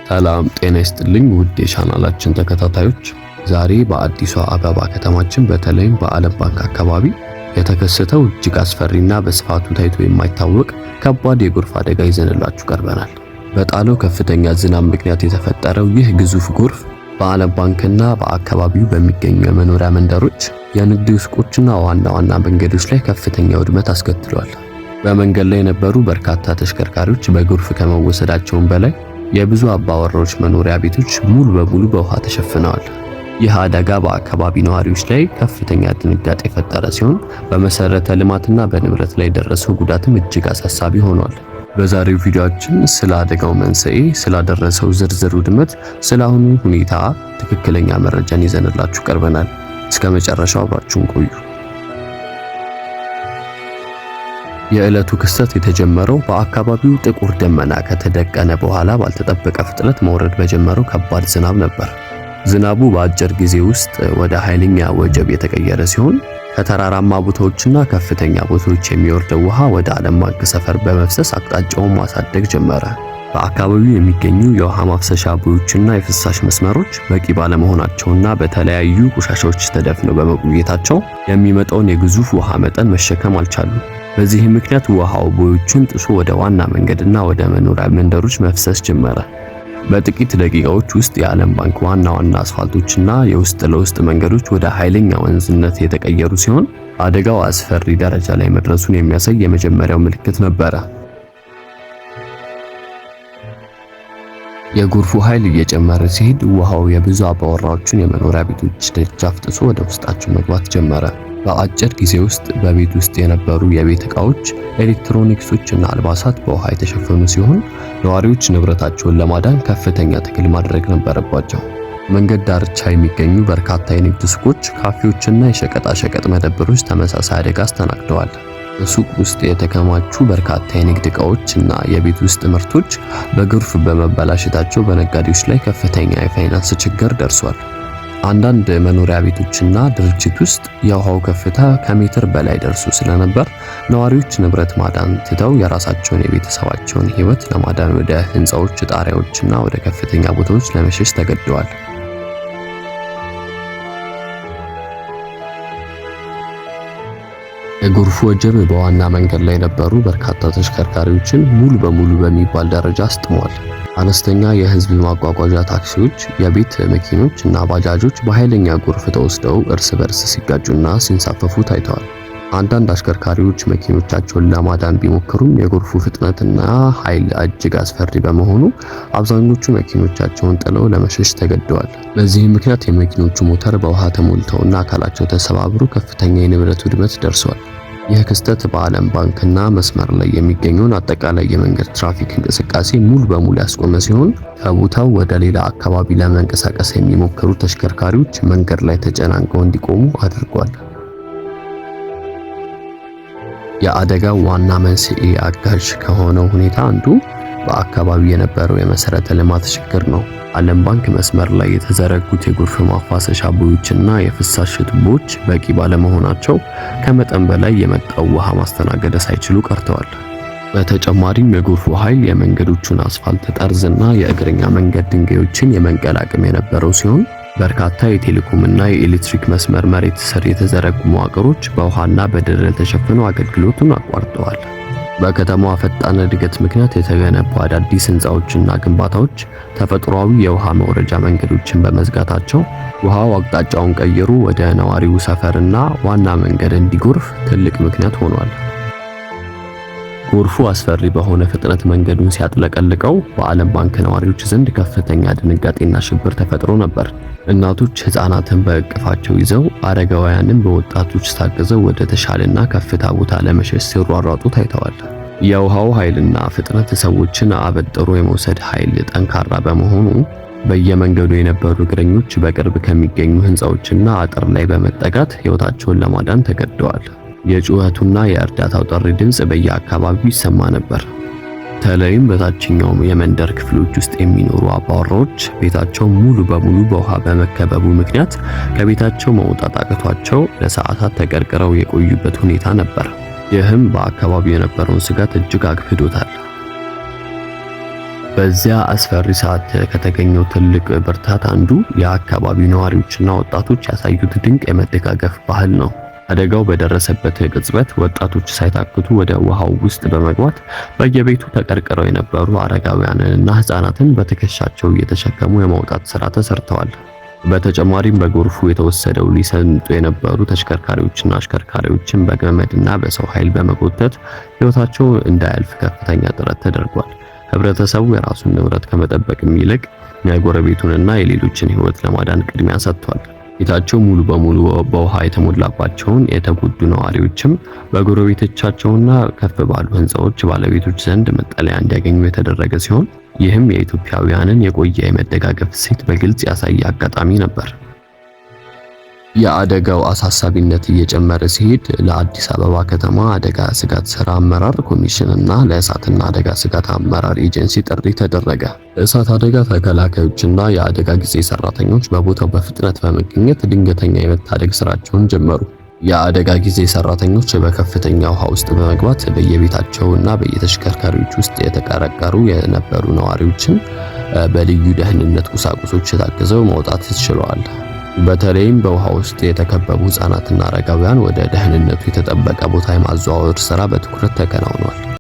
ሰላም ጤና ይስጥልኝ ውድ የቻናላችን ተከታታዮች፣ ዛሬ በአዲሷ አበባ ከተማችን በተለይም በዓለም ባንክ አካባቢ የተከሰተው እጅግ አስፈሪና በስፋቱ ታይቶ የማይታወቅ ከባድ የጎርፍ አደጋ ይዘንላችሁ ቀርበናል። በጣለው ከፍተኛ ዝናብ ምክንያት የተፈጠረው ይህ ግዙፍ ጎርፍ በዓለም ባንክና በአካባቢው በሚገኙ የመኖሪያ መንደሮች፣ የንግድ ሱቆችና ዋና ዋና መንገዶች ላይ ከፍተኛ ውድመት አስከትሏል። በመንገድ ላይ የነበሩ በርካታ ተሽከርካሪዎች በጎርፍ ከመወሰዳቸውም በላይ የብዙ አባወራዎች መኖሪያ ቤቶች ሙሉ በሙሉ በውሃ ተሸፍነዋል። ይህ አደጋ በአካባቢ ነዋሪዎች ላይ ከፍተኛ ድንጋጤ የፈጠረ ሲሆን በመሰረተ ልማትና በንብረት ላይ የደረሰው ጉዳትም እጅግ አሳሳቢ ሆኗል። በዛሬው ቪዲዮአችን ስለ አደጋው መንስኤ፣ ስላደረሰው ዝርዝር ውድመት፣ ስለ አሁኑ ሁኔታ ትክክለኛ መረጃን ይዘንላችሁ ቀርበናል። እስከ መጨረሻው አብራችሁን ቆዩ። የዕለቱ ክስተት የተጀመረው በአካባቢው ጥቁር ደመና ከተደቀነ በኋላ ባልተጠበቀ ፍጥነት መውረድ በጀመረው ከባድ ዝናብ ነበር። ዝናቡ በአጭር ጊዜ ውስጥ ወደ ኃይለኛ ወጀብ የተቀየረ ሲሆን ከተራራማ ቦታዎችና ከፍተኛ ቦታዎች የሚወርደው ውሃ ወደ ዓለም ባንክ ሰፈር በመፍሰስ አቅጣጫውን ማሳደግ ጀመረ። በአካባቢው የሚገኙ የውሃ ማፍሰሻ ቦዮችና የፍሳሽ መስመሮች በቂ ባለመሆናቸውና በተለያዩ ቆሻሻዎች ተደፍነው በመቆየታቸው የሚመጣውን የግዙፍ ውሃ መጠን መሸከም አልቻሉም። በዚህ ምክንያት ውሃው ቦዮቹን ጥሶ ወደ ዋና መንገድና ወደ መኖሪያ መንደሮች መፍሰስ ጀመረ። በጥቂት ደቂቃዎች ውስጥ የዓለም ባንክ ዋና ዋና አስፋልቶችና የውስጥ ለውስጥ መንገዶች ወደ ኃይለኛ ወንዝነት የተቀየሩ ሲሆን አደጋው አስፈሪ ደረጃ ላይ መድረሱን የሚያሳይ የመጀመሪያው ምልክት ነበረ። የጎርፉ ኃይል እየጨመረ ሲሄድ ውሃው የብዙ አባወራዎችን የመኖሪያ ቤቶች ደጃፍ ጥሶ ወደ ውስጣቸው መግባት ጀመረ። በአጭር ጊዜ ውስጥ በቤት ውስጥ የነበሩ የቤት ዕቃዎች፣ ኤሌክትሮኒክሶች እና አልባሳት በውሃ የተሸፈኑ ሲሆን ነዋሪዎች ንብረታቸውን ለማዳን ከፍተኛ ትግል ማድረግ ነበረባቸው። መንገድ ዳርቻ የሚገኙ በርካታ የንግድ ሱቆች፣ ካፌዎችና የሸቀጣሸቀጥ መደብሮች ተመሳሳይ አደጋ አስተናግደዋል። በሱቅ ውስጥ የተከማቹ በርካታ የንግድ ዕቃዎች እና የቤት ውስጥ ምርቶች በጎርፍ በመበላሸታቸው በነጋዴዎች ላይ ከፍተኛ የፋይናንስ ችግር ደርሷል። አንዳንድ መኖሪያ ቤቶችና ድርጅት ውስጥ የውሃው ከፍታ ከሜትር በላይ ደርሶ ስለነበር ነዋሪዎች ንብረት ማዳን ትተው የራሳቸውን የቤተሰባቸውን ሕይወት ለማዳን ወደ ሕንፃዎች ጣሪያዎችና ወደ ከፍተኛ ቦታዎች ለመሸሽ ተገደዋል። የጎርፉ ወጀብ በዋና መንገድ ላይ የነበሩ በርካታ ተሽከርካሪዎችን ሙሉ በሙሉ በሚባል ደረጃ አስጥሟል። አነስተኛ የህዝብ ማጓጓዣ ታክሲዎች፣ የቤት መኪኖች እና ባጃጆች በኃይለኛ ጎርፍ ተወስደው እርስ በርስ ሲጋጩና ሲንሳፈፉ ታይተዋል። አንዳንድ አሽከርካሪዎች መኪኖቻቸውን ለማዳን ቢሞክሩም የጎርፉ ፍጥነትና ኃይል እጅግ አስፈሪ በመሆኑ አብዛኞቹ መኪኖቻቸውን ጥለው ለመሸሽ ተገደዋል። በዚህም ምክንያት የመኪኖቹ ሞተር በውሃ ተሞልተውና አካላቸው ተሰባብሮ ከፍተኛ የንብረት ውድመት ደርሷል። ይህ ክስተት በዓለም ባንክና መስመር ላይ የሚገኘውን አጠቃላይ የመንገድ ትራፊክ እንቅስቃሴ ሙሉ በሙሉ ያስቆመ ሲሆን ከቦታው ወደ ሌላ አካባቢ ለመንቀሳቀስ የሚሞክሩ ተሽከርካሪዎች መንገድ ላይ ተጨናንቀው እንዲቆሙ አድርጓል። የአደጋው ዋና መንስኤ አጋዥ ከሆነው ሁኔታ አንዱ በአካባቢው የነበረው የመሰረተ ልማት ችግር ነው። ዓለም ባንክ መስመር ላይ የተዘረጉት የጎርፍ ማፋሰሻ ቦዮችና የፍሳሽ ቱቦዎች በቂ ባለመሆናቸው ከመጠን በላይ የመጣው ውሃ ማስተናገድ ሳይችሉ ቀርተዋል። በተጨማሪም የጎርፉ ኃይል የመንገዶቹን አስፋልት ጠርዝና የእግረኛ መንገድ ድንጋዮችን የመንቀል አቅም የነበረው ሲሆን በርካታ የቴሌኮም እና የኤሌክትሪክ መስመር መሬት ስር የተዘረጉ መዋቅሮች በውሃና በደለል ተሸፍነው አገልግሎቱን አቋርጠዋል። በከተማዋ ፈጣን እድገት ምክንያት የተገነቡ አዳዲስ ህንፃዎችና ግንባታዎች ተፈጥሯዊ የውሃ መውረጃ መንገዶችን በመዝጋታቸው ውሃው አቅጣጫውን ቀይሮ ወደ ነዋሪው ሰፈርና ዋና መንገድ እንዲጎርፍ ትልቅ ምክንያት ሆኗል። ጎርፉ አስፈሪ በሆነ ፍጥነት መንገዱን ሲያጥለቀልቀው በዓለም ባንክ ነዋሪዎች ዘንድ ከፍተኛ ድንጋጤና ሽብር ተፈጥሮ ነበር። እናቶች ህፃናትን በእቅፋቸው ይዘው፣ አረጋውያንም በወጣቶች ታግዘው ወደ ተሻለና ከፍታ ቦታ ለመሸሽ ሲሯሯጡ ታይተዋል። የውሃው ኃይልና ፍጥነት ሰዎችን አበጥሮ የመውሰድ ኃይል ጠንካራ በመሆኑ በየመንገዱ የነበሩ እግረኞች በቅርብ ከሚገኙ ህንፃዎችና አጥር ላይ በመጠጋት ህይወታቸውን ለማዳን ተገደዋል። የጩኸቱና የእርዳታው ጥሪ ድምፅ በየአካባቢው ይሰማ ነበር። በተለይም በታችኛው የመንደር ክፍሎች ውስጥ የሚኖሩ አባወራዎች ቤታቸው ሙሉ በሙሉ በውሃ በመከበቡ ምክንያት ከቤታቸው መውጣት አቅቷቸው ለሰዓታት ተቀርቅረው የቆዩበት ሁኔታ ነበር። ይህም በአካባቢው የነበረውን ስጋት እጅግ አክብዶታል። በዚያ አስፈሪ ሰዓት ከተገኘው ትልቅ ብርታት አንዱ የአካባቢው ነዋሪዎችና ወጣቶች ያሳዩት ድንቅ የመደጋገፍ ባህል ነው። አደጋው በደረሰበት ቅጽበት ወጣቶች ሳይታክቱ ወደ ውሃው ውስጥ በመግባት በየቤቱ ተቀርቅረው የነበሩ አረጋውያንንና ሕፃናትን በትከሻቸው እየተሸከሙ የማውጣት ስራ ተሰርተዋል። በተጨማሪም በጎርፉ የተወሰደው ሊሰምጡ የነበሩ ተሽከርካሪዎችና አሽከርካሪዎችን በገመድና በሰው ኃይል በመጎተት ሕይወታቸው እንዳያልፍ ከፍተኛ ጥረት ተደርጓል። ህብረተሰቡ የራሱን ንብረት ከመጠበቅም ይልቅ የጎረቤቱንና የሌሎችን ሕይወት ለማዳን ቅድሚያ ሰጥቷል። ቤታቸው ሙሉ በሙሉ በውሃ የተሞላባቸውን የተጎዱ ነዋሪዎችም በጎረቤቶቻቸውና ከፍ ባሉ ህንፃዎች ባለቤቶች ዘንድ መጠለያ እንዲያገኙ የተደረገ ሲሆን፣ ይህም የኢትዮጵያውያንን የቆየ የመደጋገፍ እሴት በግልጽ ያሳየ አጋጣሚ ነበር። የአደጋው አሳሳቢነት እየጨመረ ሲሄድ ለአዲስ አበባ ከተማ አደጋ ስጋት ስራ አመራር ኮሚሽን እና ለእሳትና አደጋ ስጋት አመራር ኤጀንሲ ጥሪ ተደረገ። እሳት አደጋ ተከላካዮችና የአደጋ ጊዜ ሰራተኞች በቦታው በፍጥነት በመገኘት ድንገተኛ የመታደግ ስራቸውን ጀመሩ። የአደጋ ጊዜ ሰራተኞች በከፍተኛ ውሃ ውስጥ በመግባት በየቤታቸው እና በየተሽከርካሪዎች ውስጥ የተቀረቀሩ የነበሩ ነዋሪዎችን በልዩ ደህንነት ቁሳቁሶች ታግዘው ማውጣት ችለዋል። በተለይም በውሃ ውስጥ የተከበቡ ህጻናትና አረጋውያን ወደ ደህንነቱ የተጠበቀ ቦታ የማዘዋወር ስራ በትኩረት ተከናውኗል።